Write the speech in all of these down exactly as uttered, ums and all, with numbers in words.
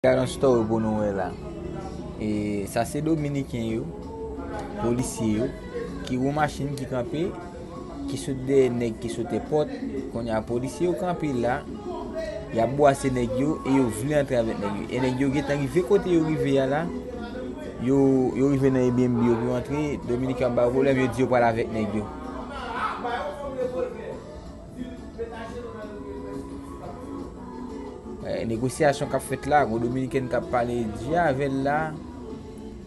Gade yon story pou nou wè la. E sa se Dominiken yo, polisye yo, ki wè yon machin ki kanpe, ki sot dèyè nèg ki sot Èpòt. Kounye a polisye yo kanpe la, y ap bwase nèg yo e yo vle antre avèk nèg yo. E nèg yo gentan rive kote yo rive a la, yo, yo rive nan Airbnb yo pou antre, Dominiken yo ap ba yo pwoblèm, yo di yo pral avèk nèg yo. Eh, negosyasyon k ap fèt la, gon Dominiken k ap pale di avè l la.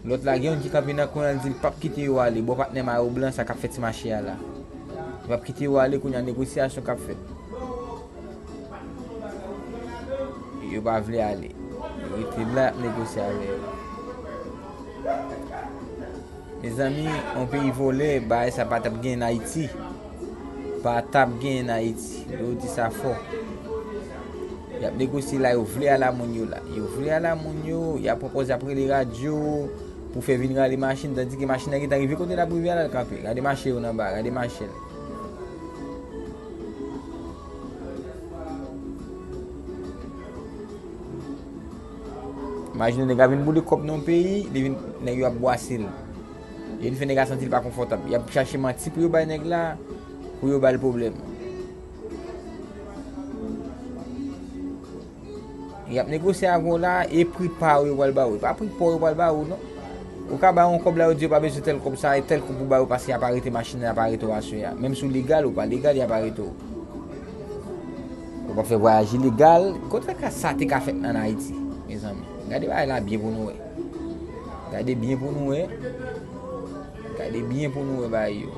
Lòt la, gen youn ki kanpe nan kwen an, l di l p ap kite yo ale. Bon, patnè mayo blan sa k ap fè ti mache a la. Li p ap kite yo ale, kounye a negosyasyon k ap fèt. Yo pa vle ale. Yo rete la, y ap negosye avè yo. Mezanmi, yon peyi vòlè, bagay sa pa t ap genyen n Ayiti. Pa t ap genyen n Ayiti. Yo di sa fò. Y ap negosye la, yo vle al a moun yo la. Yo vle al a moun yo, y ap pwopoze, y ap rele radyo pou fè vin rale machin, tandike machin nan gentan rive kote l ap rive a la, l kanpe. Gade mache yo nan ba, gade mache l. Imajine nèg la vin boule kòb nan yon peyi, li vin, nèg yo ap bwase l. Yo vin fè nèg la santi l pa konfòtab. Y ap chache manti pou yo bay nèg la, pou yo ba l pwoblèm. Y ap negosye avè w la, e pri pa w yo pral ba w. E pa pri pa w yo pral ba w, non. Ou ka bay yon kòb la, yo di yo pa bezwen tèl kòb sa, e tèl kòb pou ba yo, paske y ap arete machin nan, y ap arete w aswè a. Menm si w legal ou pa legal, y ap arete w. Ou pa fè vwayaj ilegal. Kote ka sa te ka fèt ann Ayiti, mezanmi? Gade bagay la byen pou nou wè. Gade byen pou nou wè. Gade byen pou nou wè bagay yo.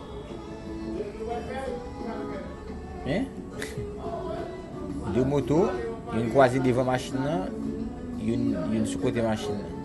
Hein? De moto, youn kwaze devan machin nan, youn, youn sou kote machin nan.